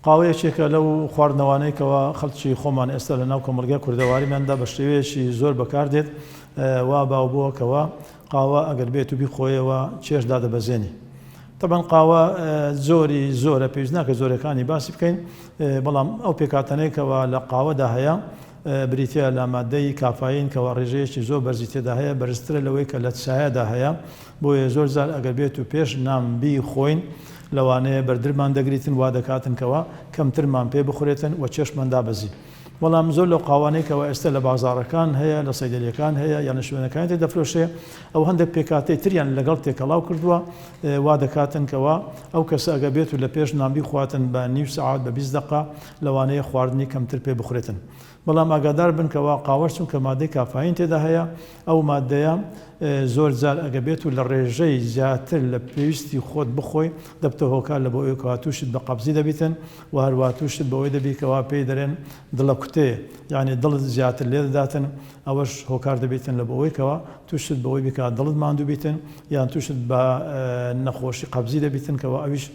قاوە یەکێکە لەو خواردنەوانەی کەوا خەڵکی خۆمان ئێستا لە ناو کۆمەڵگای کوردەواریماندا بە شێوەیەکی زۆر بەکاردێت وا باو بووە کەوا قاوە ئەگەر بێت و بیخۆیەوە چێژ دادەبەزێنی. تەبعەن قاوە زۆری زۆرە پێویست ناکە زۆرەکانی باسی بکەین بەڵام ئەو پێکهاتانەی کەوا لە قاوەدا هەیە بریتیە لە مادەی کافاین کەوا ڕێژەیەکی زۆر بەرزی تێدا هەیە بەرزترە لەوەی کە لە چایەدا هەیە بۆیە زۆر جار ئەگەر بێت و پێش نان بیخۆین لەوانەیە بەردرمان دەگریتن وا دەکاتن کەوا کەمترمان پێ بخورێتن و چێشتمان دابەزی بەڵام زۆر لەو قاوانەی کەوا ئێستا لە بازاڕەکان هەیە لە سەیدەلیەکان هەیە یان لە شوێنەکانی تر دەفرۆشرێ ئەو هەندێک پێکهاتەی تریان لەگەڵ تێکەڵاو کردووە وا دەکاتن کەوا ئەو کەسە ئەگەر بێت و لە پێش نان بیخواتن بە نیو سەعات بە 20 دەقە لەوانەیە خواردنی کەمتر پێ بخورێتن بەڵام ئاگادار بن کەوا قاوەش چونکە مادەی کافاین تێدا هەیە ئەو مادەیە زۆر جار ئەگە بێت و لە ڕێژەی زیاتر لە پێویستی خۆت بخۆی دەبتە هۆکار لە بۆ ئەوەی کەوا تووشت بە قەبزی دەبیتن و هەروا تووشت بەوەی دەبی کەوا پێی دەرێن دڵەکوتێ یانی دڵت زیاتر لێ دەداتن ئەوەش هۆکار دەبیتن لە بۆ ئەوەی کەوا تووشت بەوەی بی کە دڵت ماندوو بیتن یان تووشت بە نەخۆشی قەبزی دەبیتن کەوا ئەویش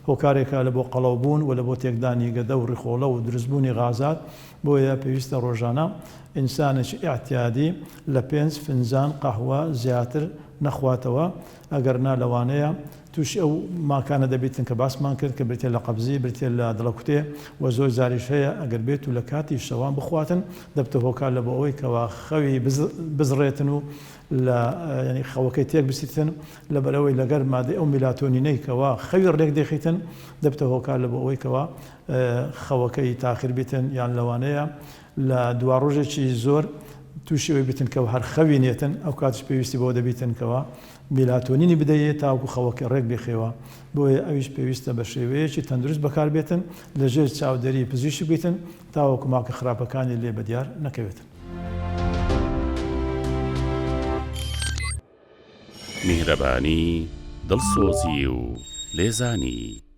هۆکارێکە لە بۆ قەڵەو بوون و لە بۆ تێکدانی گەدە و ڕیخۆڵە و دروستبوونی غازات بۆیە پێویستە ڕۆژانە ئینسانێکی ئیعتیادی لە پێنج فنجان قەهوە زیاتر نەخواتەوە ئەگەر نا لەوانەیە تووشی ئەو ماکانە دەبیتن کە باسمان کرد کە بریتیە لە قەبزی بریتیە لە دڵەکوتێ و زۆر جاریش هەیە ئەگەر بێت و لە کاتی شەوان بخواتن دەبتە هۆکار لە بۆ ئەوەی کەوا خەوی بزڕێتن و لە یانی خەوەکەی تێک بچیتن لەبەرئەوەی لەگەر مادەی ئەو میلاتۆنینەی کەوا خەوی ڕێک دەخیتن دەبتە هۆکار لە بۆ ئەوەی کەوا خەوەکەی تاخیر بیتن یان لەوانەیە لە دواڕۆژێکی زۆر تووشی ئەوەی بیتن کە هەر خەوی نێتن ئەو کاتیش پێویستی بەوە دەبیتن کەوا میلاتۆنینی بدەیێ تاوەکو خەوەکەی ڕێک بخێوە بۆیە ئەویش پێویستە بە شێوەیەکی تەندروست بەکاربێتن لەژێر چاودێری پزیشک بیتن تاوەکو ماکە خراپەکانی لێ بەدیار نەکەوێتن. میهرەبانی، دڵسۆزی و لێزانی.